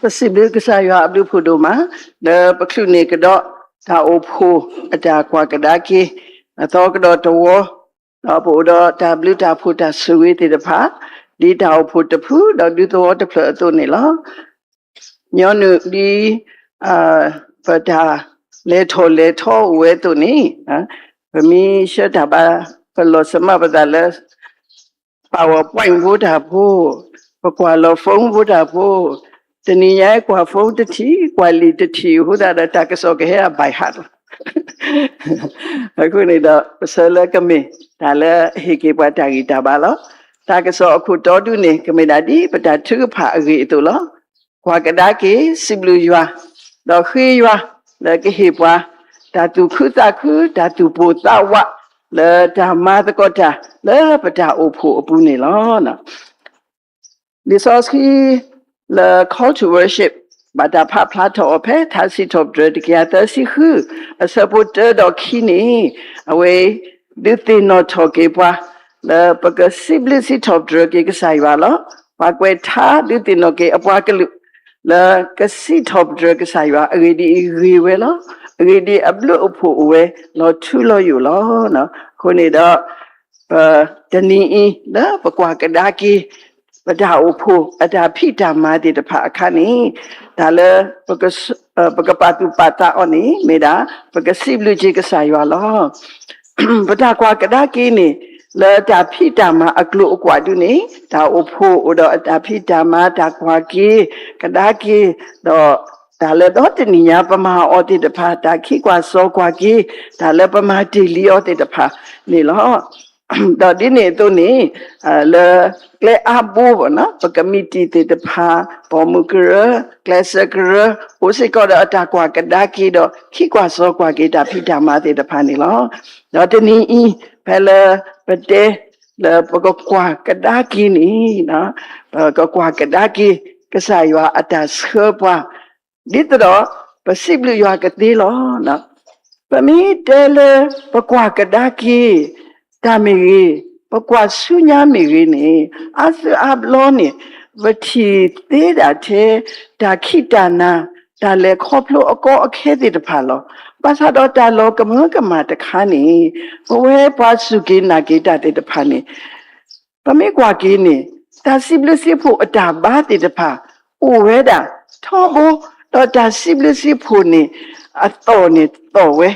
ပစံးဘျုးကစၢ်ယွၤအဘျုးအဖှိၣ်ဒိၣ်မး, လၢပချုးန့ၢ်ကဒီးတၢ်အိၣ်ဖှိၣ်အတၢ်ကွၢ်ကဒါက့ၤ အသီကဒီးတဝီ, ဒီးပအိၣ်ဒီးတၢ်ဘျုးတၢ်ဖှိၣ်တၢ်ဆိၣ်ဂ့ၤသ့ၣ်တဖၣ်, ဒ်တၢ်အိၣ်ဖှိၣ်တဖု ဒီးဒူသဝီတဖျၢၣ်အသိးန့ၣ်လီၤ. ညီနုၢ်ဒ် ပတၢ်လဲၤထီၣ်လဲၤထီအိၣ်ဝဲအသိးန့ၣ်, ပမ့ၢ်ဆှၢတၢ်ဘါ ပလီၤစၢၤမးပသးလၢ PowerPoint ဖိတၢ်ဖိ, ပကွၢ်လီၤ phone ဖိတၢ်ဖိ, တနံၤညါကွၢ် phone တထံၣ် ကွၢ်လံာ်တထံၣ်အဃိသတးဒီး တၢ်ကစီၣ်ကဟဲအ by heart လီၤ. အဃိန့ၣ်ဒီး ပဆၢလၢကမ့ၢ် တၢ်လၢအဟ့ၣ်က့ၤပှၤတၢ်ဂံၢ်တၢ်ဘါလီၤ. တၢ်ကစီၣ်အခိၣ်တီဒုန့ၣ် ကမ့ၢ်ဒၣ်ဒ်ပတၢ်ထုကဖၣ်အဂ့ၢ်အသိးလီၤ. ကွၢ်ကဒါက့ၤ စံးဘျုးယွၤ, ဒီးဃ့ယွၤ လၢကဟ့ၣ်ပှၤ တၢ်သူၣ်ခုသးခု တၢ်သူၣ်ပိၢ်သးဝး လၢတၢ်မၤသကိးတၢ် လၢပတၢ်အိၣ်ဖှိၣ်အပူၤန့ၣ်လီၤ. လံာ်စီဆှံလၢ Call to Worship ဘၣ်တၢ်ဖးဖျါထီၣ်အီၤဖဲ ထါစံးထီၣ်ပတြၢၤ တကယၤသၢဆံဃု အဆၢဖိတၢဒီးခံန့ၣ်, အဝဲ ဒုးသ့ၣ်နီၣ်ထီၣ်က့ၤပှၤ လၢပကစံးဘျုးစံးထီၣ်ပတြၢၤက့ၤကစၢ်ယွၤလီၤ. ပှၤကွဲးထါဒုးသ့ၣ်နီၣ်က့ၤအပှၤကလုာ် လၢကစံးထီၣ်ပတြၢၤကစၢ်ယွၤ အဂ့ၢ်ဒ်အံၤဂ့ၤဝဲလီၤ. အဂ့ၢ်ဒ်အံၤအဘျုးအဖှိၣ်အိၣ်ဝဲလီၤထူလီၤယိာ်လီၤ. အဃိန့ၣ်ဒီး ပတနံၤအံၤ လၢပကွၢ်ကဒါက့ၤ ပတၢ်အိၣ်ဖှိၣ်အတၢ်ဖံးတၢ်မၤသ့ၣ်တဖၣ်အခါန့ၣ်, တၢ်လၢ ပကပာ်သူၣ်ပာ်သးအီၤန့ၣ် မ့ၢ်ဒၣ် ပကစံးဘျုးက့ၤကစၢ်ယွၤလီၤ. ပတၢ်ကွၢ်ကဒါက့ၤန့ၣ် လၢတၢ်ဖံးတၢ်မၤအကျိၤအကွာ်ဒုန့ၣ် တၢ်အိၣ်ဖှိၣ်အိၣ်ဒီးအတၢ်ဖံးတၢ်မၤ တၢ်ကွၢ်က့ၤ ကဒါက့ၤ ဒီးတၢ်လၢဒီတနံၤညါပမၤအီၤသ့ၣ်တဖၣ် တၢ်ခံကွၢ်စီကွၢ်က့ၤ တၢ်လၢပမၤတ့ၢ်လံအီၤသ့ၣ်တဖၣ်န့ၣ်လီၤ. ဒီးဒ်န့ၣ်အသိးန့ၣ် လၢကျဲအါဘိ ပကမံးတံာ်သ့ၣ်တဖၣ် ပိာ်မုၣ်ကရၢ ကျဲးစၢးကရၢ အိၣ်စ့ၢ်ကီးဒီးအတၢ်ကွၢ်ကဒါက့ၤဒီး ခံကွၢ်စီကွၢ်က့ၤတၢ်ဖံးတၢ်မၤသ့ၣ်တဖၣ်န့ၣ်လီၤ. ဒီးတနံၤအံၤ ဖဲလၢပတဲ လၢပကကွၢ်ကဒါက့ၤန့ၣ် ပကကွၢ်ကဒါက့ၤ ကစၢ်ယွၤအတၢ်ဆှၢပှၤ ဒ်သိးဒီး ပစံးဘျုးယွၤကသ့လီၤ. ပမ့ၢ်တဲလၢ ပကွၢ်ကဒါက့ၤ တၢ်မ့ၢ်ဂ့ၤ, ပကွၢ်ဆူညါမ့ၢ်ဂ့ၤန့ၣ် အါစုအါဘျီန့ၣ် ပထံၣ်သ့ဒၣ်ထဲ တၢ်ခံးတၢ်နၤ တၢ်လဲၤခီဖျိအကီအခဲသ့ၣ်တဖၣ်လီၤ. ဘၣ်ဆၣ်ဒီးတၢ်လီၤကမၢကမၣ်တခါန့ၣ် ပဝဲပှၤစူၢ်က့ၤနာ်က့ၤတၢ်သ့ၣ်တဖၣ်န့ၣ် ပမ့ၢ်ကွၢ်က့ၤန့ၣ် တၢ်စံးဘျုးစံးဖှိၣ်အတၢ်ဘါသ့ၣ်တဖၣ် အိၣ်ဝဲဒၣ်ထီဘိ, ဒီးတၢ်စံးဘျုးစံးဖှိၣ်န့ၣ် အသီၣ်န့ၣ်သီၣ်ဝဲ,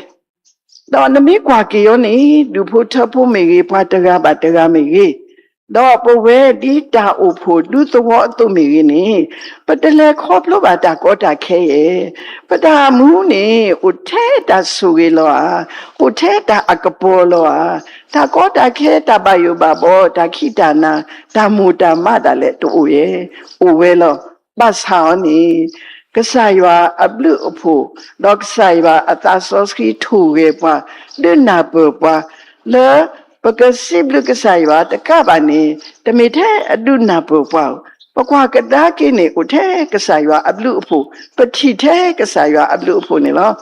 ဒီးနမ့ၢ်ကွၢ်က့ၤအီၤန့ၣ် ဒူၣ်ဖိထၢဖိမ့ၢ်ဂ့ၤ, ပှၤတဂၤဘၣ်တဂၤမ့ၢ်ဂ့ၤ, ဒီးပဝဲဒ်တၢ်အိၣ်ဖှိၣ်ဒူသဝီအသိးမ့ၢ်ဂ့ၤန့ၣ် ပတလဲၤခီဖျိဘၣ်တၢ်ကီတၢ်ခဲယဲၢ်. ပတၢ်မူန့ၣ် အိၣ်ထဲတၢ်ဆိၣ်ဂ့ၤလီၤဧါ, အိၣ်ထဲတၢ်အကပီၤလီၤဧါ, တၢ်ကီတၢ်ခဲ တၢ်ဘၣ်ယိၣ်ဘၣ်ဘီ တၢ်ခံးတၢ်နၤ တၢ်မိၢ်တၢ်မးဒၣ်လဲာ်တအိၣ်ယဲၢ်, အိၣ်ဝဲလီၤ. ဘၣ်ဆၣ်အီၤန့ၣ် ကစၢ်ယွၤအဘျုးအဖှိၣ် ဒီးကစၢ်ယွၤအသးစီဆှံထိၣ်ဂဲၤပှၤ ဒုးနၢ်ပၢၢ်ပှၤ လၢပကစံးဘျုးကစၢ်ယွၤတကးဘၣ်န့ၣ် တမ့ၢ်ထဲအဒုးနၢ်ပၢၢ်ပှၤဧိၤ, ပကွၢ်ကဒါက့ၤန့ၣ် အိၣ်ထဲကစၢ်ယွၤအဘျုးအဖှိၣ်, ပထံၣ်ထဲကစၢ်ယွၤအဘျုးအဖှိၣ်န့ၣ်လီၤ.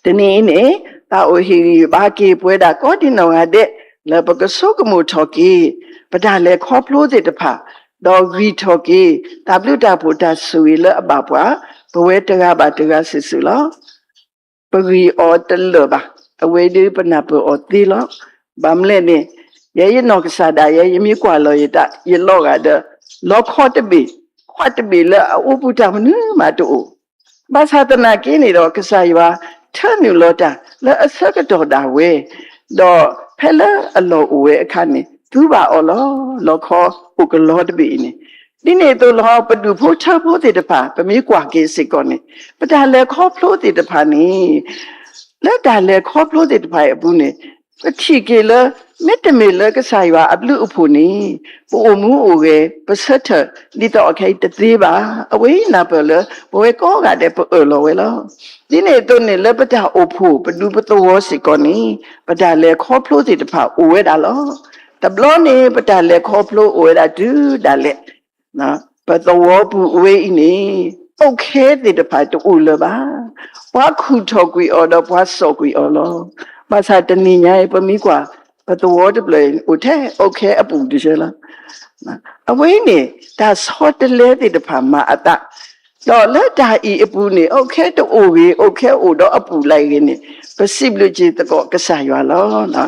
တနံၤအံၤန့ၣ် သးအိၣ်ဟ့ၣ်ဂံၢ်ဘါက့ၤပဝဲဒၣ်ကိးဒံနီၢ်ဂၤဒဲး လၢပကဆိကမိၣ်ထီၣ်က့ၤ ပတၢ်လဲၤခီဖျိသ့ၣ်တဖၣ်, ဒီးဂံၢ်ထီၣ်က့ၤ တၢ်ဘျုးတၢ်ဖှိၣ်တၢ်ဆိၣ်ဂ့ၤလၢအဘၣ်ပှၤ ပဝဲတဂၤဘၣ်တဂၤစုာ်စုာ်လီၤ. ပဂံၢ်အီၤတလၢာ်ဘၣ်, အဝဲဒုးပနၢ်ပၢၢ်အီၤသ့လီၤ. ဘၣ်မနုၤလဲၣ်န့ၣ် ယဲယနီၢ်ကစၢ်ဒၣ်ယဲ ယမ့ၢ်ကွၢ်လီၤယသး ယလီၤဂာ်ဒီး လီခီတဘ့ၣ် ခွါတဘ့ၣ်လၢအအိၣ်ပူၤတၢ်မနုၤမးတအိၣ်, ဘၣ်ဆၣ်သနာ်က့န့ၣ်ဒီး ကစၢ်ယွၤထၢနုာ်လီၤတၢ်လၢအဆၢကတီၢ်ဒၣ်ဝဲ, ဒီးဖဲလၢအလီၢ်အိၣ်ဝဲအခါန့ၣ် သူဘၣ်အီၤလီၤ. လီခီအိၣ်ကလီတဘ့ၣ်အံၤန့ၣ် ဒ်န့ၣ်အသိးလီၤ ပဒူၣ်ဖိထၢဖိသ့ၣ်တဖၣ် ပမ့ၢ်ကွၢ်က့ၤစ့ၢ်ကီးန့ၣ် ပတၢ်လဲၤခီဖျိသ့ၣ်တဖၣ်န့ၣ် လၢတၢ်လဲၤခီဖျိသ့ၣ်တဖၣ်အံၤအပူၤန့ၣ် ပထံၣ်က့ၤလၢ မ့တမ့ၢ်လၢကစၢ်ယွၤအဘျုးအဖှိၣ်န့ၣ် ပအိၣ်မူအိၣ်ဂဲၤ ပဆၢထၢၣ်ဒ်သိးအခဲအံၤတသ့ဘၣ်. အဝဲအံၤနၢ်ပၢၢ်လၢ ပဝဲကိးဂၤဒဲးပအၢၣ်လီၤဝဲလီၤ. ဒ်န့ၣ်အသိးန့ၣ် လၢပတၢ်အိၣ်ဖှိၣ်ပဒူပသဝီစ့ၢ်ကီးန့ၣ် ပတၢ်လဲၤခီဖျိသ့ၣ်တဖၣ်အိၣ်ဝဲဒၣ်လီၤ. တဘျီန့ၣ် ပတၢ်လဲၤခီဖျိအိၣ်ဝဲဒၣ်တုၤဒၣ်လဲာ် ပသဝီပူၤအဝဲအံၤန့ၣ် အုတ်ခဲသ့ၣ်တဖၣ်တအိၣ်လၢၤဘၣ်. ပှၤခူၣ်ထီၣ်ကွံာ်အီၤဒီးပှၤစိာ်ကွံာ်အီၤလီၤ. ဘၣ်ဆၣ်တနံၤညါအံၤ ပမ့ၢ်ကွၢ် ပသဝီတဖျၢၣ်အံၤ အိၣ်ထဲအုတ်ခဲအပူၤတဆၢလီၤ. အဝဲအံၤန့ၣ် တၢ်ဆီတလဲသ့ၣ်တဖၣ်မၤအသး ဒီးလၢတၢ်အံၤအပူၤန့ၣ် အိၣ်ခဲတအိၣ်ဂ့ၤ အိၣ်ခဲအိၣ်ဒီးအပူၤလၢအဂ့ၤန့ၣ် ပစံးဘျုးက့ၤသကိးကစၢ်ယွၤလီၤ.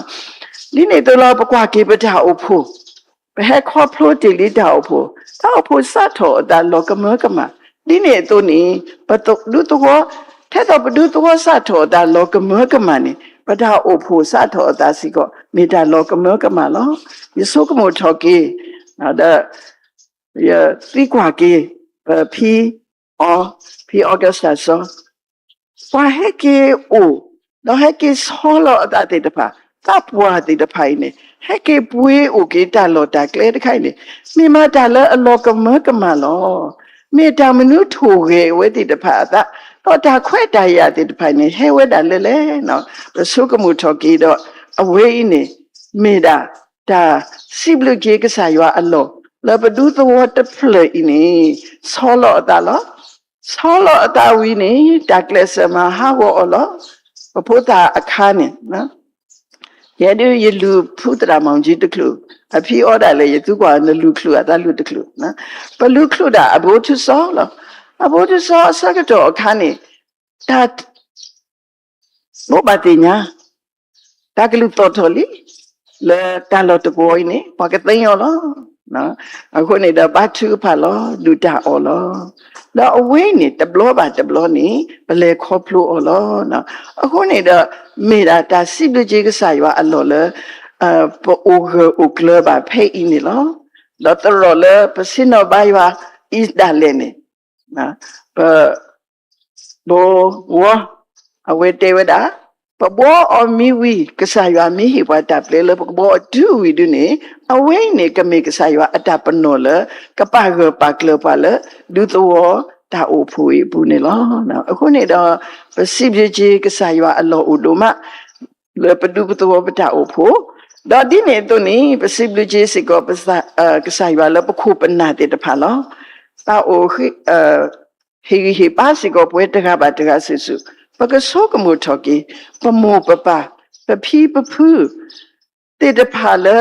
ဒ်န့ၣ်အသိးလီၤ ပကွၢ်က့ၤပတၢ်အိၣ်ဖှိၣ်, ပဟဲခီဖျိတ့ၢ်လံတၢ်အိၣ်ဖှိၣ်, တၢ်အိၣ်ဖှိၣ်စးထီၣ်အသးလီၤကမၢကမၣ်, ဒ်န့ၣ်အသိးန့ၣ် ပဒူသဝီ, ထဲသိးပဒူသဝီစးထီၣ်အသးလီၤကမၢကမၣ်န့ၣ် ပတၢ်အိၣ်ဖှိၣ်စးထီၣ်အသးစ့ၢ်ကီး မ့ၢ်တၢ်လီၤကမၢကမၣ်လီၤ. ယဆိကမိၣ်ထီၣ်က့ၤ ဒီး ယသံကွၢ်က့ၤ ပဖံအီ, ဖံအီကစၢ်စီ ပှၤဟဲက့ၤအိၣ်, ဒီးဟဲက့ၤဆီလီၤအသးသ့ၣ်တဖၣ်, သးပှၢ်သ့ၣ်တဖၣ်အံၤန့ၣ် ဟဲက့ၤပှ့ၤအိၣ်က့ၤတၢ်လီၢ်တၢ်ကျဲတခါအံၤန့ၣ် မ့ၢ်မးတၢ်လၢအလီၤကမၢကမၣ်လီၤ. မ့ၢ်တၢ်မနုၤထိၣ်ဂဲၤအဝဲသ့ၣ်တဖၣ်အသး, ဒီးတၢ်ခွဲးတၢ်ယာ်သ့ၣ်တဖၣ်အံၤန့ၣ် ဟဲဝဲဒၣ်လၢလဲၣ်. ပဆိကမိၣ်ထီၣ်က့ၤဒီး အဝဲအံၤန့ၣ် မ့ၢ်ဒၣ် တၢ်စံးဘျုးက့ၤကစၢ်ယွၤအလီၢ် လၢပဒူသဝီတဖျၢၣ်အံၤန့ၣ် ဆီလီၤအသးလီၤ. ဆီလီၤအသးဝံၤန့ၣ် တၢ်ကျဲးစၢးမၤဟးဂီၤအီၤလီၤ. ပဖိသၣ်အခါန့ၣ် ယဲဒၣ်ယလူၤဖုသရၣ်မီၣ်ကၠံတချုး, အဖံအီဒၣ်လဲာ် ယသံကွၢ်နလူၤချုးအသးလူၤတချုး, ပလူၤချုးဒၣ်အဘိထူစီလီၤ. အဘိထူစီအဆၢကတီၢ်အခါန့ၣ် တၢ် ဘိးဘၣ်သ့ၣ်ညါ တၢ်ကလုၢ်သီၣ်ထီၣ်လံ လၢတၢ်လီၢ်တကဝီၤအံၤန့ၣ် ပှၤကသ့အီၤလီၤ. အဃိန့ၣ်ဒီးဘါထုကဖၣ်လီၤ ဒုၣ်တၢ်အီၣ်လီၤ. ဒီးအဝဲန့ၣ် တဘျီဘၣ်တဘျီန့ၣ် ပလဲၤခီဖျိအီၤလီၤ. အဃိန့ၣ်ဒီး မ့ၢ်ဒၣ်တၢ်စံးဘျုးက့ၤကစၢ်ယွၤအလီၢ်လၢ ပအိၣ်ဂၢၢ်အိၣ်ကျၢၤဘၣ်ဖဲအံၤန့ၣ်လီၤ. ဒီးသရိာ်လၢပဆ့ၣ်နီၤဘါယွၤအံၤဒၣ်လဲာ်န့ၣ် ပ ဘိဝီ အဝဲတဲဝဲဒၣ်, ပဘှီအီၤမ့ၢ်ဝံၤ ကစၢ်ယွၤမ့ၢ်ဟ့ၣ်ပှၤတၢ်ပျဲလၢပကဘှီအီၤတုၤဝံၤဒုန့ၣ် အဝဲအံၤန့ၣ် ကမ့ၢ်ကစၢ်ယွၤအတၢ်ပနီၣ်လၢ ကပာ်ဂၢၢ်ပာ်ကျၢၤပှၤလၢ ဒူသဝီတၢ်အိၣ်ဖှိၣ်အံၤအပူၤန့ၣ်လီၤ. အဃိန့ၣ်ဒီး ပစံးဘျုးက့ၤကစၢ်ယွၤအလီၢ်အိၣ်ဒိၣ်မး လၢပဒူပသဝီပတၢ်အိၣ်ဖှိၣ်, ဒီးဒ်န့ၣ်အသိးန့ၣ် ပစံးဘျုးက့ၤစ့ၢ်ကီး ကစၢ်ယွၤလၢပခိၣ်ပနၢ်သ့ၣ်တဖၣ်လီၤ. တၢ်အိၣ် ဟ့ၣ်ဂံၢ်ဟ့ၣ်ဘါစ့ၢ်ကီးပဝဲတဂၤဘၣ်တဂၤစုာ်စုာ်, ပကဆိကမိၣ်ထီၣ်က့ၤ ပမိၢ်ပပၢ် ပဖံပဖု သ့ၣ်တဖၣ်လၢ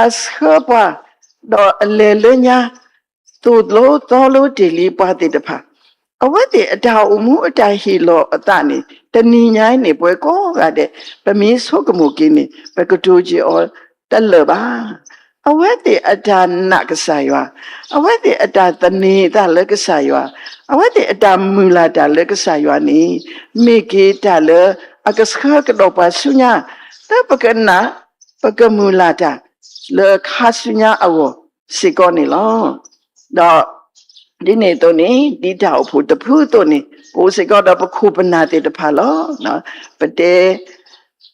အဆှၢပှၤ ဒီးအလဲၤလၢညါ သိၣ်လိသီလိတ့ၢ်လံပှၤသ့ၣ်တဖၣ်, အဝဲသ့ၣ်အတၢ်အိၣ်မူအတၢ်ဟ့ၣ်လီၤအသးန့ၣ် တနံၤညါအံၤန့ၣ် ပဝဲကိးဂၤဒဲး ပမ့ၢ်ဆိကမိၣ်က့ၤန့ၣ် ပကတိၤက့ၤအီၤတလၢာ်ဘၣ်. အဝဲသ့ၣ်အတၢ်နာ်ကစၢ်ယွၤ, အဝဲသ့ၣ်အတၢ်သန့ၤအသးလၢကစၢ်ယွၤ, အဝဲသ့ၣ်အတၢ်မုၢ်လၢ်တၢ်လၢကစၢ်ယွၤန့ၣ် မ့ၢ်က့ၤတၢ်လၢအကဆှၢကဒီးပှၤဆူညါ လၢပကနာ် ပကမုၢ်လၢ်တၢ် လၢခါဆူညါအဂီၢ်စ့ၢ်ကီးန့ၣ်လီၤ. ဒီး ဒ်န့ၣ်အသိးန့ၣ် ဒ်တၢ်အိၣ်ဖှိၣ်တဖုအသိးန့ၣ် ပအိၣ်စ့ၢ်ကီးဒီးပခိၣ်ပနၢ်သ့ၣ်တဖၣ်လီၤ. ပတဲ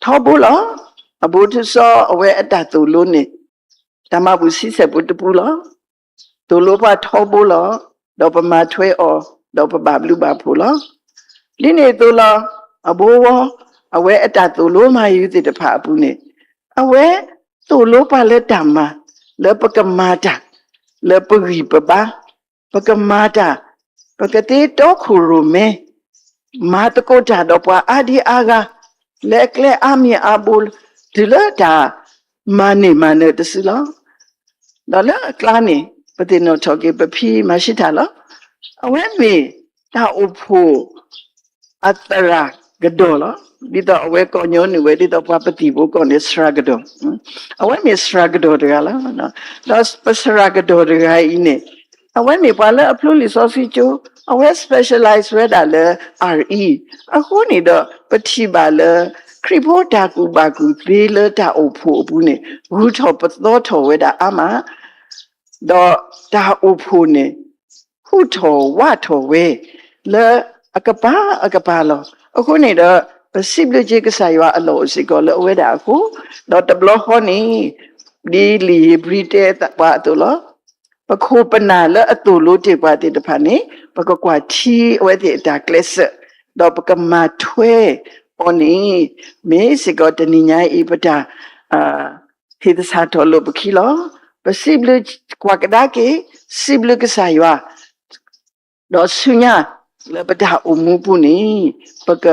ထီဘိလီၤ. အဘိထူစီအဝဲအတၢ်သိၣ်လိန့ၣ် တၢ်မၤဘူၣ်ဆံဆဲၣ်ပူၤတပူၤလီၤ. သိၣ်လိပှၤထီဘိလီၤ. ဒီးပမၤထွဲအီၤ ဒီးပဘၣ်ဘျုးဘၣ်ဖှိၣ်လီၤ. ဒ်န့ၣ်အသိးလီၤ. အဘိဝီ အဝဲအတၢ်သိၣ်လိမၤယုၤသ့ၣ်တဖၣ်အပူၤန့ၣ် အဝဲသိၣ်လိပှၤလၢတၢ်မၤ လၢပကမၤတၢ် လၢပဂံၢ်ပဘါ ပကမၤတၢ် ပကသ့တီခိၣ်ရိၣ်မဲ မၤသကိးတၢ်ဒီးပှၤအါဒံအါဂၤ လၢအကျဲအါမံၤအါဘိ တုၤလၢတၢ်မၤန့ၢ်မၤနၢၤတစုလီၤ. ဒီးလၢအကျါန့ၣ် ပသ့ၣ်နီၣ်ထီၣ်က့ၤပဖံမၤၡံထၣ်လီၤ. အဝဲမ့ၢ်တၢ်အိၣ်ဖှိၣ် အသရၣ်ကဒီးလီၤ. ဒ်သိးအဝဲကိးညီနုၢ်ဝဲ ဒ်သိးပှၤပသံၣ်ဖိကီၢ်န့ၣ် သရၣ်ကဒီး, အဝဲမ့ၢ်သရၣ်ကဒီးတဂၤလီၤ. ဒီးပသရၣ်ကဒီးတဂၤအံၤန့ၣ် အဝဲမ့ၢ်ပှၤလၢအဖျိလံာ်စီဆှံကၠိ, အဝဲ specialize ဝဲဒၣ်လၢ အါအံၤ, အဃိန့ၣ်ဒီး ပထံၣ်ဘၣ်လၢ ခရံာ်ဖိတၢ်ကူၣ်ဘၣ်ကူၣ်သ့လၢတၢ်အိၣ်ဖှိၣ်အပူၤန့ၣ် ဂုၤထီၣ်ပသီထီၣ်ဝဲဒၣ်အါမး ဒီးတၢ်အိၣ်ဖှိၣ်န့ၣ် ဟူးထီၣ်ဝးထီၣ်ဝဲ လၢအကပၤအကပၤလီၤ. အဃိန့ၣ်ဒီး ပစံးဘျုးက့ၤကစၢ်ယွၤအလီၢ်အိၣ်စ့ၢ်ကီးလၢအဝဲဒၣ်အဃိ, ဒီးတဘျီဃီန့ၣ် ဒ်လံာ်ဧ့ၤဘြံၤတဲပှၤအသိးလီၤ. ပခိၣ်ပနၢ်လၢအသိၣ်လိတ့ၢ်ပှၤသ့ၣ်တဖၣ်န့ၣ် ပကကွၢ်ထံအဝဲသ့ၣ်အတၢ်ကျဲးစၢး, ဒီးပကမၤထွဲအီၤန့ၣ် မ့ၢ်စ့ၢ်ကီးတနံၤညါအံၤပတၢ် ဟ့ၣ်သဆၣ်ထီၣ်လိာ်ပခံလီၤ. ပစံးဘျုးကွၢ်ကဒါက့ၤ, စံးဘျုးကစၢ်ယွၤ, ဒီးဆူညါလၢပတၢ်အိၣ်မူပူၤန့ၣ် ပက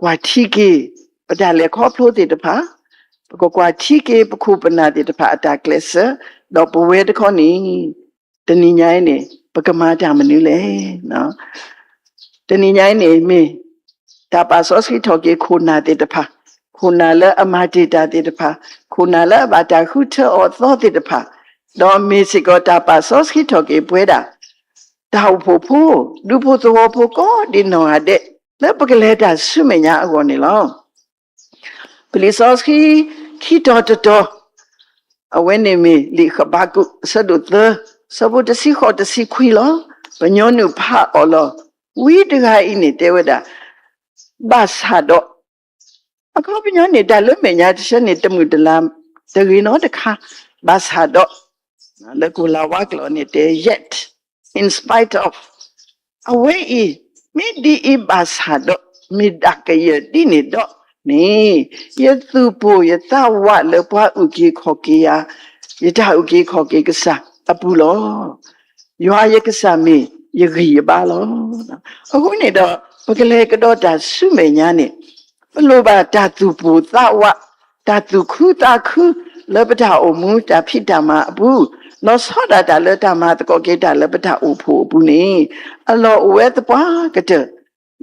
ကွၢ်ထံက့ၤ ပတၢ်လဲၤခီဖျိသ့ၣ်တဖၣ်, ပကကွၢ်ထံက့ၤပခိၣ်ပနၢ်သ့ၣ်တဖၣ်အတၢ်ကျဲးစၢး, ဒီးပဝဲတခီန့ၣ် တနံၤညါအံၤန့ၣ် ပကမၤတၢ်မနုၤလဲၣ်. တနံၤညါအံၤန့ၣ်မ့ၢ် တၢ်ပာ်စီဆှံထီၣ်က့ၤခိၣ်နၢ်သ့ၣ်တဖၣ်, ခိၣ်နၢ်လၢအမၤတ့ၢ်တၢ်သ့ၣ်တဖၣ်, ခိၣ်နၢ်လၢအဘၣ်တၢ်ဃုထၢအီၤအသီသ့ၣ်တဖၣ်, ဒီးမ့ၢ်စ့ၢ်ကီးတၢ်ပာ်စီဆှံထီၣ်က့ၤပဝဲဒၣ် တၢ်အိၣ်ဖှိၣ်ဖိ, ဒူဖိသဝီဖိကိးဒ်နီၢ်ဂၤဒဲး လၢပကလဲၤတၢ်ဆူမဲာ်ညါအဂီၢ်န့ၣ်လီၤ. ပလံာ်စီဆှံခံတီၤတတီၤ, အဝဲန့ၣ်မ့ၢ်လံာ်ဃဘးကူာ် အဆၢဒိၣ်သၢ, ဆၢဖိတဆံဃိးတဆံခွံလီၤ. ပညီနုၢ်ဖးအီၤလီၤ. ဝံတဂၤအံၤန့ၣ်တဲဝဲဒၣ်, ဘၣ်ဆၣ်ဒီး, အခီပညီန့ၣ် တၢ်လၢမဲာ်ညါတဆၢန့ၣ် တမုာ်တလၤတဂ့ၤနီတခါ, ဘၣ်ဆၣ်ဒီး, လၢကိၤလၤဝါကျိာ်န့ၣ်တဲ yet, in spite of, အဝဲအံၤ, မ့ၢ်ဒ်အံၤဘၣ်ဆၣ်ဒီး, မ့ၢ်ဒၣ်ကယဲၢ်ဒ်န့ၣ်ဒီးန့ၣ်, ယသူၣ်ပိၢ်ယသးဝးလၢပှၤအုၣ်က့ၤခီၣ်က့ၤယၤ, ယတၢ်အုၣ်က့ၤခီၣ်က့ၤကစၢ်အပူၤလီၤ. ယွၤယကစၢ်မ့ၢ်ယဂံၢ်ယဘါလီၤ. အဃိန့ၣ်ဒီး, ပကလဲၤကဒီးတၢ်ဆူမဲာ်ညါန့ၣ်, ပလိၣ်ဘၣ်တၢ်သူၣ်ပိၢ်သးဝး, တၢ်သူၣ်ခုသးခုလၢပတၢ်အိၣ်မူတၢ်ဖံးတၢ်မၤအပူၤ, လီၤဆီဒၣ်တၢ်လၢတၢ်မၤသကိးက့ၤတၢ်လၢပတၢ်အိၣ်ဖှိၣ်အပူၤန့ၣ်, အလီၢ်အိၣ်ဝဲသပှၢ်ကတၢၢ်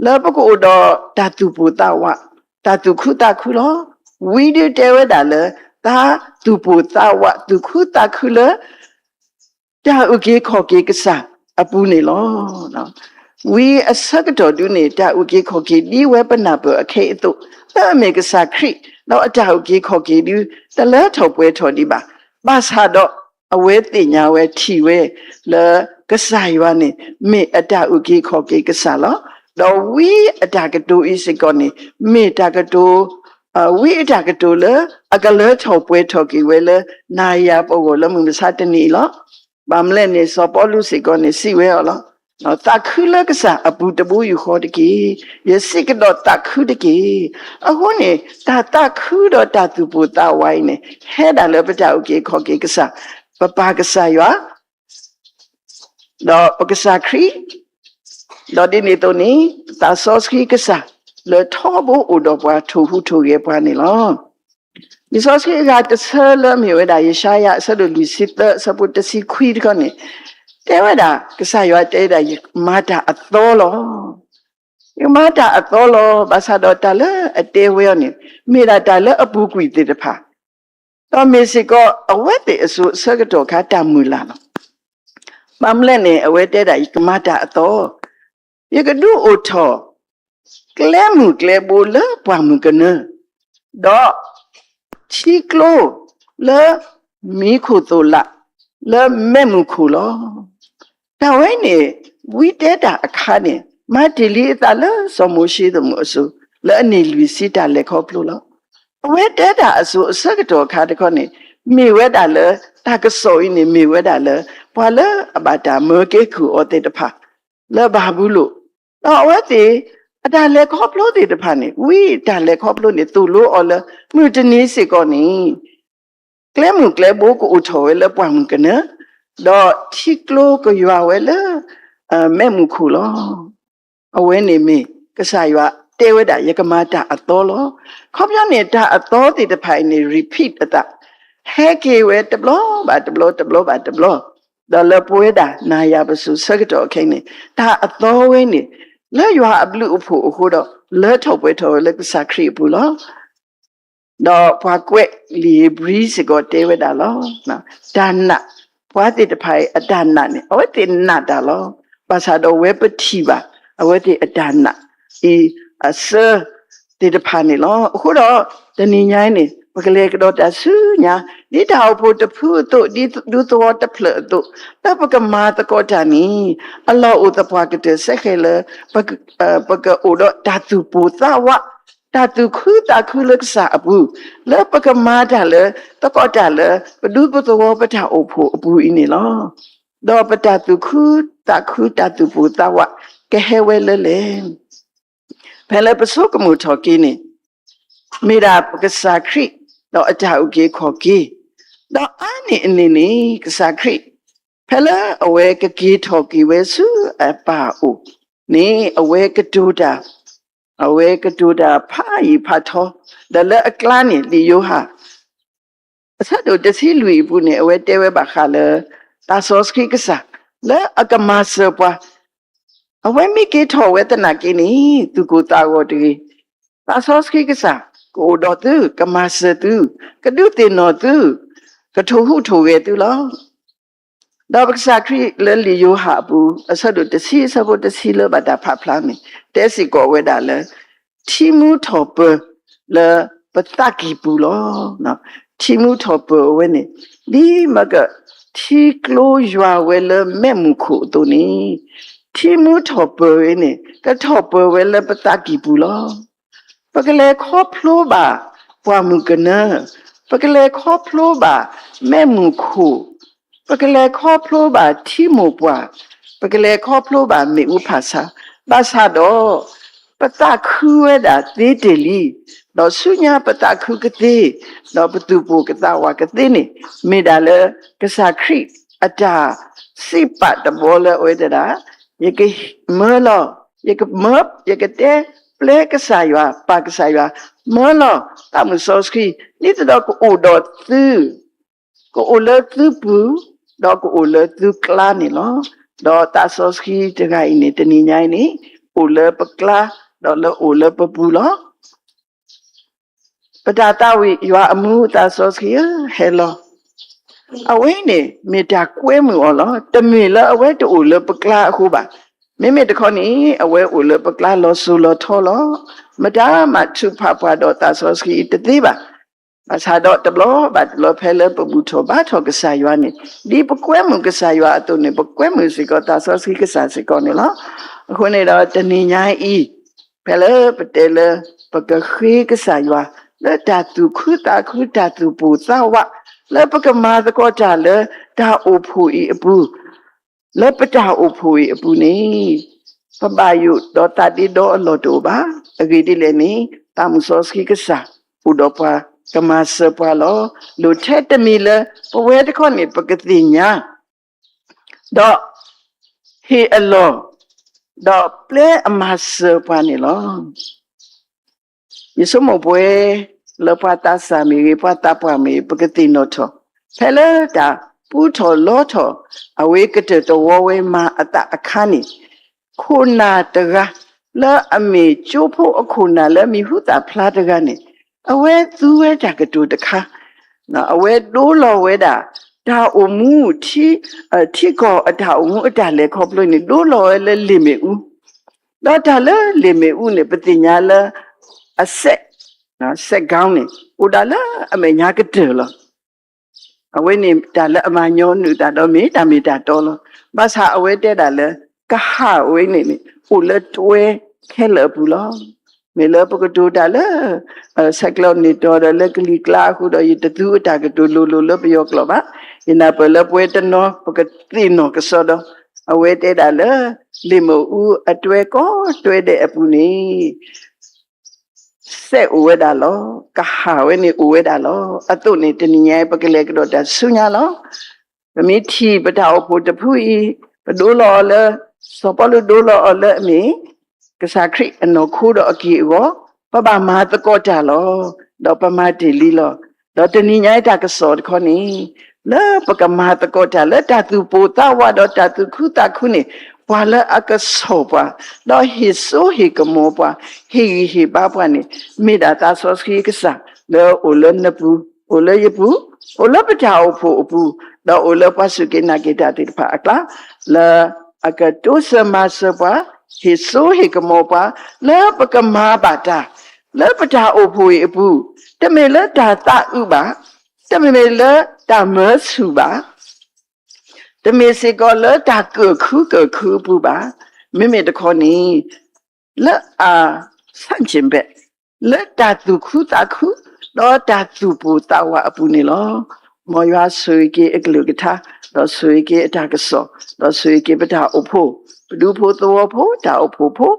လၢပကအိၣ်ဒီးတၢ်သူၣ်ပိၢ်သးဝး, တၢ်သူၣ်ခုသးခုလီၤ. ဝံဒုတဲဝဲဒၣ်လၢ တၢ်သူၣ်ပိၢ်သးဝး သူၣ်ခုသးခုလၢ တၢ်အုၣ်က့ၤခီၣ်က့ၤကစၢ်အပူၤန့ၣ်လီၤ. ဝံအဆၢကတီၢ်ဒုန့ၣ် တၢ်အုၣ်က့ၤခီၣ်က့ၤဒ်ဝဲပနၢ်ပၢၢ်အခဲအံၤအသိး, လၢအမ့ၢ်ကစၢ်ခရံာ်, ဒီးအတၢ်အုၣ်က့ၤခီၣ်က့ၤဒု တလၢထီၣ်ပှဲၤထီၣ်ဒံးဘၣ်. ဘၣ်ဆၣ်ဒီး အဝဲသ့ၣ်ညါဝဲထံၣ်ဝဲလၢ ကစၢ်ယွၤန့ၣ် မ့ၢ်အတၢ်အုၣ်က့ၤခီၣ်က့ၤကစၢ်လီၤ. ဒီးဝံအတၢ်ကတိၤအံၤစ့ၢ်ကီးန့ၣ် မ့ၢ်တၢ်ကတိၤ ဝံအတၢ်ကတိၤလၢ အကလၢထီၣ်ပှဲၤထီၣ်က့ၤဝဲလၢ နၤယၤပဂီၢ်လၢမုၢ်မဆါတနံၤအံၤလီၤ. ဘၣ်မနုၤလဲၣ်န့ၣ် စီၤပီလူးစ့ၢ်ကီးန့ၣ် စံးဝဲအီၤလီၤ. သးခုလၢကစၢ်အပူၤတဘိယူၢ်ဃီတက့ၢ်. ယစံးကဒီးသးခုတက့ၢ်. အဃိန့ၣ် တၢ်သးခုဒီးတၢ်သူၣ်ပိၢ်သးဝးအံၤန့ၣ် ဟဲဒၣ်လၢပတၢ်အုၣ်က့ၤခီၣ်က့ၤကစၢ်, ပပၢ်ကစၢ်ယွၤ ဒီးပကစၢ်ခရံာ်, ဒီးဒ်န့ၣ်အသိးန့ၣ် သးစီဆှံကစၢ် လၢထီဘိအိၣ်ဒီးပှၤ ထိၣ်ဟူးထိၣ်ဂဲၤပှၤန့ၣ်လီၤ. လံာ်စီဆှံအဂၤတဆၢလၢအမ့ၢ်ဝဲဒၣ် ယၡါယၤ အဆၢဒိၣ်လွံၢ်ဆံသၢ အဆၢဖိတဆံခွံတခီန့ၣ် တဲဝဲဒၣ် ကစၢ်ယွၤတဲဝဲဒၣ် ယမၤတၢ်အသီလီၤ. ယမၤတၢ်အသီလီၤ. ဘၣ်ဆၣ်ဒီးတၢ်လၢအတဲဝဲအီၤန့ၣ် မ့ၢ်ဒၣ်တၢ်လၢအပူၤကွံာ်သ့ၣ်တဖၣ် ဒီးမ့ၢ်စ့ၢ်ကီး အဝဲသ့ၣ်အစိၤအဆၢကတီၢ်အခါတၢ်မုၢ်လၢ်လီၤ. ဘၣ်မနုၤလဲၣ်န့ၣ် အဝဲတဲဒၣ် ယကမၤတၢ်အသီ, ယကဒုးအိၣ်ထီၣ် ကျဲမုၢ်ကျဲဘိလၢပှၢ်မုၢ်ကနၢ, ဒီးထံကျိလၢမံခိၣ်သိၣ်လး လၢမဲးမုၢ်ခိၣ်လီၤ. တၢ်ဝဲန့ၣ် ဝံတဲတၢ်အခါန့ၣ် မၤတ့ၢ်လံအသးလၢစီၤမိၤၡ့သမူးအစိၤ လၢအန့ၢ်လွံၢ်ဆံတၢ်လဲၤခီဖျိလီၤ. အဝဲတဲတၢ်အစိၤအဆၢကတီၢ်အခါတခီန့ၣ် မ့ၢ်ဝဲဒၣ်လၢ တၢ်ကစီၣ်အံၤန့ၣ် မ့ၢ်ဝဲဒၣ်လၢ ပှၤလၢအဘၣ်တၢ်မၢကဲကုၢ်အီၤသ့ၣ်တဖၣ် လၢဘၤဘူလိၣ်, ဒီးအဝဲသ့ၣ် အတၢ်လဲၤခီဖျိသ့ၣ်တဖၣ်န့ၣ် ဝံအတၢ်လဲၤခီဖျိန့ၣ် သိၣ်လိအီၤလၢ မုၢ်တနံၤစ့ၢ်ကီးန့ၣ် ကျဲမုၢ်ကျဲဘိကအိၣ်ထီၣ်ဝဲလၢပှၢ်မုၢ်ကနၢ, ဒီးထံကျိကယွၤဝဲလၢ မဲးမုၢ်ခိၣ်လီၤ. အဝဲန့ၣ်မ့ၢ် ကစၢ်ယွၤတဲဝဲဒၣ် ယကမၤတၢ်အသီလီၤ. ခီပညီန့ၣ် တၢ်အသီသ့ၣ်တဖၣ်အံၤန့ၣ် repeat အသး, ဟဲက့ၤဝဲတဘျီဘၣ်တဘျီ တဘျီဘၣ်တဘျီ, ဒီးလၢပဝဲဒၣ်နၤယၤပစိၤဆၢကတီၢ်ခဲအံၤန့ၣ် တၢ်အသီဝဲန့ၣ် လၢယွၤအဘျုးအဖှိၣ်အဃိဒီး လၢထီၣ်ပှဲၤထီၣ်ဝဲလၢကစၢ်ခရံာ်အပူၤလီၤ. ဒီးပှၤကွဲးလံာ်ဧ့ၤဘြံၤစ့ၢ်ကီးတဲဝဲဒၣ်လီၤ. တၢ်နာ်, ပှၤသ့ၣ်တဖၣ်အံၤအတၢ်နာ်န့ၣ် အဝဲသ့ၣ်နာ်တၢ်လီၤ. ဘၣ်ဆၣ်ဒီးဝဲပထံၣ်ဘၣ် အဝဲသ့ၣ်အတၢ်နာ်အံၤအစၢသ့ၣ်တဖၣ်န့ၣ်လီၤ. အဃိဒီး တနံၤညါအံၤန့ၣ် ပကလဲၤကဒီးတၢ်ဆူညါ ဒ်တၢ်အိၣ်ဖှိၣ်တဖုအသိး ဒ်ဒူသဝီတဖျၢၣ်အသိး လၢပကမၤသကိးတၢ်န့ၣ် အလီၢ်အိၣ်သပှၢ်ကတၢၢ်စဲဃဲၤလၢ ပကအိၣ်ဒီးတၢ်သူၣ်ပိၢ်သးဝး တၢ်သူၣ်ခုသးခုလၢကစၢ်အပူၤ လၢပကမၤတၢ်လၢ သကိးတၢ်လၢ ပဒူပသဝီပတၢ်အိၣ်ဖှိၣ်အပူၤအံၤန့ၣ်လီၤ. ဒီးပတၢ်သူၣ်ခုသးခုတၢ်သူၣ်ပိၢ်သးဝး ကဟဲဝဲလၢလဲၣ်. ဖဲလၢပဆိကမိၣ်ထီၣ်က့ၤန့ၣ် မ့ၢ်ဒၣ်ပကစၢ်ခရံာ် ဒီးအတၢ်အုၣ်က့ၤခီၣ်က့ၤ, ဒီးအါန့ၢ်အန့ၣ်န့ၣ် ကစၢ်ခရံာ် ဖဲလၢအဝဲကက့ၤထီၣ်က့ၤဝဲဆူအပၢ်အအိၣ်န့ၣ် အဝဲကတိၤတၢ်, အဝဲကတိၤတၢ်ဖးယံာ်ဖးထီ, ဒီးလၢအကျါန့ၣ် လံာ်ယိၤဟၣ် အဆၢဒိၣ်တဆံလွံၢ်အပူၤန့ၣ် အဝဲတဲဝဲဘၣ်ဃးလၢ သးစီဆှံကစၢ် လၢအကမၤစၢၤပှၤ, အဝဲမ့ၢ်က့ၤထီၣ်ဝဲသနာ်က့န့ၣ် သူၣ်ကိၢ်သးဂီၤတဂ့ၤ, သးစီဆှံကစၢ် ကအိၣ်ဒီးသု, ကမၤစၢၤသု, ကဒုးသ့ၣ်နီၣ်သု, ကထိၣ်ဟူးထိၣ်ဂဲၤသုလီၤ. ဒီးပကစၢ်ခရံာ်လၢလံာ်ယိၤဟၣ်အပူၤ အဆၢဒိၣ်တဆံ အဆၢဖိတဆံလၢဘၣ်တၢ်ဖးဖျါန့ၣ် တဲစ့ၢ်ကီးဝဲဒၣ်လၢ ထံမူထီၣ်ပၢၤလၢပသးကံၢ်ပူၤလီၤ. ထံမူထီၣ်ပၢၤအဝဲန့ၣ် ဒ်မ့ၢ်က ထံကျိယွၤဝဲလၢမဲးမုၢ်ခိၣ်အသိးန့ၣ်, ထံမူထီၣ်ပၢၤဝဲန့ၣ် ကထီၣ်ပၢၤဝဲလၢပသးကံၢ်ပူၤလီၤ. ပကလဲၤခီဖျိဘၣ်ပှၢ်မုၢ်ကနၢ, ပကလဲၤခီဖျိဘၣ်မဲးမုၢ်ခိၣ်, ပကလဲၤခီဖျိဘၣ်ထံမိၢ်ပှၢ်, ပကလဲၤခီဖျိဘၣ်မ့ၣ်အူဖၣ်ဆါ, ဘၣ်ဆၣ်ဒီး ပသးခုဝဲဒၣ်သ့တ့ၢ်လံ, ဒီးဆူညါပသးခုကသ့, ဒီးပသူၣ်ပိၢ်ကသးဝးကသ့န့ၣ် မ့ၢ်ဒၣ်လၢကစၢ်ခရံာ်အတၢ်စံးပာ်တဘီလၢအဝဲတဲဒၣ်, ယကမၢလီၤ, ယကမၢ, ယကတဲပျဲကစၢ်ယွၤ, ပာ်ကစၢ်ယွၤ, မၢလီၤသးမုၢ်စီဆှံ, ဒ်သိးဒီးကအိၣ်ဒီးသု, ကအိၣ်လၢသုပူၤ, ဒီးကအိၣ်လၢသုကျါန့ၣ်လီၤ. ဒီးသးစီဆှံတဂၤအံၤန့ၣ် တနံၤညါအံၤန့ၣ် အိၣ်လၢပကျါ, ဒီးလၢအိၣ်လၢပပူၤလီၤ. ပတၢ်သးဝံၣ်ယွၤအမူ သးစီဆှံဧၢ, ဟဲလီၤ. အဝဲန့ၣ်မ့ၢ်တၢ်ကွဲမုာ်အီၤလီၤ. တမ့ၢ်လၢအဝဲတအိၣ်လၢပကျါအဃိဘၣ်. မ့မ့ၢ်တခီန့ၣ် အဝဲအိၣ်လၢပကျါလီၤစိၤလီၤထီလီၤ. မတၤမၤထုးဖးပှၤဒီးသးစီဆှံတသ့ဘၣ်. ဘၣ်ဆၣ်ဒီးတဘျီဘၣ်တဘျီ ဖဲလၢပဘူၣ်ထီၣ်ဘါထီၣ်ကစၢ်ယွၤန့ၣ်, ဒ်ပကွဲမုာ်ကစၢ်ယွၤအသိးန့ၣ် ပကွဲမုာ်စ့ၢ်ကီးသးစီဆှံကစၢ်စ့ၢ်ကီးန့ၣ်လီၤ. အဃိန့ၣ်ဒီးတနံၤညါအံၤ ဖဲလၢပတဲလၢ ပကဃ့ကစၢ်ယွၤ လၢတၢ်သူၣ်ခုသးခု တၢ်သူၣ်ပိၢ်သးဝး လၢပကမၤသကိးတၢ်လၢတၢ်အိၣ်ဖှိၣ်အံၤအပူၤ လၢပတၢ်အိၣ်ဖှိၣ်အံၤအပူၤန့ၣ် ပဘၣ်ယိၣ်ဒီးသးဒ့ဒီအလီၢ်တအိၣ်ဘၣ်. အဂ့ၢ်ဒ်လဲၣ်န့ၣ် သးမုၢ်စီဆှံကစၢ် အိၣ်ဒီးပှၤ ကမၤစၢၤပှၤလီၤ. လိၣ်ထဲတမံၤလၢ ပဝဲတခီန့ၣ် ပကသ့ၣ်ညါ ဒီးဟ့ၣ်အလီၢ် ဒီးပျဲအမၤစၢၤပှၤန့ၣ်လီၤ. ယဆိကမိၣ်ပဝဲ လၢပှၤသးစၢ်မ့ၢ်ဂ့ၤ ပှၤသးပှၢ်မ့ၢ်ဂ့ၤ ပကသ့ၣ်နီၣ်ထီၣ် ဖဲလၢတၢ်ပူထီၣ်လီထီၣ် အဝဲကတၢၢ်တဝီဝဲမၤအသးအခါန့ၣ် ခိၣ်နၢ်တဂၤ လၢအမ့ၢ်ကၠိဖိအခိၣ်နၢ်လၢမံၤဟူသၣ်ဖျါတဂၤန့ၣ် အဝဲသူဝဲတၢ်ကတိၤတခါ အဝဲဒိလီၤဝဲဒၣ် တၢ်အိၣ်မူ ထံကီၢ်အတၢ်အိၣ်မူအတၢ်လဲၤခီဖျိန့ၣ် ဒိလီၤဝဲလၢလ့ၣ်မ့ၣ်အူ ဒီးတၢ်လၢလ့ၣ်မ့ၣ်အူန့ၣ် ပသ့ၣ်ညါလၢ အစဲး စဲးကီန့ၣ် အိၣ်ဒၣ်လၢအမဲာ်ညါကတၢၢ်လီၤ. အဝဲန့ၣ်တၢ်လၢအမၤညီနုၢ်တၢ်ဒီးမ့ၢ်တၢ်မ့ၢ်တၢ်တီလီၤ. ဘၣ်ဆၣ်အဝဲတဲဒၣ်လၢ ကဟၣ်ဝဲန့ၣ်န့ၣ် အိၣ်လၢတွဲခဲလၢာ်အပူၤလီၤ. မ့ၢ်လၢပကတိၤတၢ်လၢ ဆဲးကျိးန့ၢ်တီၤဒီးလၢကလံၤကျါအဃိဒီး ယတသူအတၢ်ကတိၤလိၤလိၤလၢပယီၤကျိာ်ဘၣ်. ယနၢ်ပၢၢ်လၢပဝဲတနီၤ ပကသ့ၣ်နီၣ်ကစီဒီး အဝဲတဲဒၣ်လၢ လ့ၣ်မ့ၣ်အူအတွဲကီၢ်တွဲဒဲးအပူၤန့ၣ် စဲးအိၣ်ဝဲဒၣ်လီၤ. ကဟၣ်ဝဲန့ၣ်အိၣ်ဝဲဒၣ်လီၤ. အသိးန့ၣ် တနံၤညါအံၤ ပကလဲၤကဒီးတၢ်ဆူညါလီၤ. ပမ့ၢ်ထံၣ်ပတၢ်အိၣ်ဖှိၣ်တဖုအံၤ ပဒိလီၤအီၤလၢ စီၤပီလူးဒိလီၤအီၤလၢအမ့ၢ် ကစၢ်ခရံာ်အနီၢ်ခိဒီးအက့ၢ်အဂီၤ ပဘၣ်မၤသကိးတၢ်လီၤ. ဒီးပမၤတ့ၢ်လံလီၤ. ဒီးတနံၤညါအံၤတၢ်ကစီၣ်တခီန့ၣ် လၢပကမၤသကိးတၢ်လၢတၢ်သူၣ်ပိၢ်သးဝးဒီးတၢ်သူၣ်ခုသးခုန့ၣ် ပှၤလၢအကဆီၣ်ပှၤ ဒီးဟ့ၣ်စိဟ့ၣ်ကမီၤပှၤ ဟ့ၣ်ဂံၢ်ဟ့ၣ်ဘါပှၤန့ၣ် မ့ၢ်ဒၣ်သးစီဆှံကစၢ် လၢအိၣ်လၢနပူၤ အိၣ်လၢယပူၤ အိၣ်လၢပတၢ်အိၣ်ဖှိၣ်အပူၤ ဒီးအိၣ်လၢပှၤစူၢ်က့ၤနာ်က့ၤတၢ်သ့ၣ်တဖၣ်အကျါ လၢအကတိစၢၤမၤစၢၤပှၤ ဟ့ၣ်စိဟ့ၣ်ကမီၤပှၤ လၢပကမၤဘၣ်တၢ် လၢပတၢ်အိၣ်ဖှိၣ်အံၤအပူၤ တမ့ၢ်လၢတၢ်သးအုးဘၣ် တမ့ၢ်လၢတၢ်မၢဆူၣ်ဘၣ် တမ့ၢ်စ့ၢ်ကီးလၢတၢ်ကၢၣ်ခုကၢၣ်ခုအပူၤဘၣ်. မ့မ့ၢ်တခီန့ၣ် လၢအဆၣ်ကၠ့ၣ်ဘဲး လၢတၢ်သူၣ်ခုသးခု ဒီးတၢ်သူၣ်ပိၢ်သးဝးအပူၤန့ၣ်လီၤ. မ်ယွၤဆိၣ်ဂ့ၤက့ၤအကလုၢ်ကထါ ဒီးဆိၣ်ဂ့ၤက့ၤအတၢ်ကစီၣ် ဒီးဆိၣ်ဂ့ၤက့ၤပတၢ်အိၣ်ဖှိၣ် ပဒူဖိသဝီဖိ တၢ်အိၣ်ဖှိၣ်ဖိ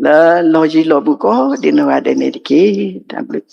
လၢလီၢ်ယံၤလီၢ်ဘူးကိးဒံးနီၢ်ဂၤဒဲးန့ၣ်တက့ၢ်. တၢ်ဘျုး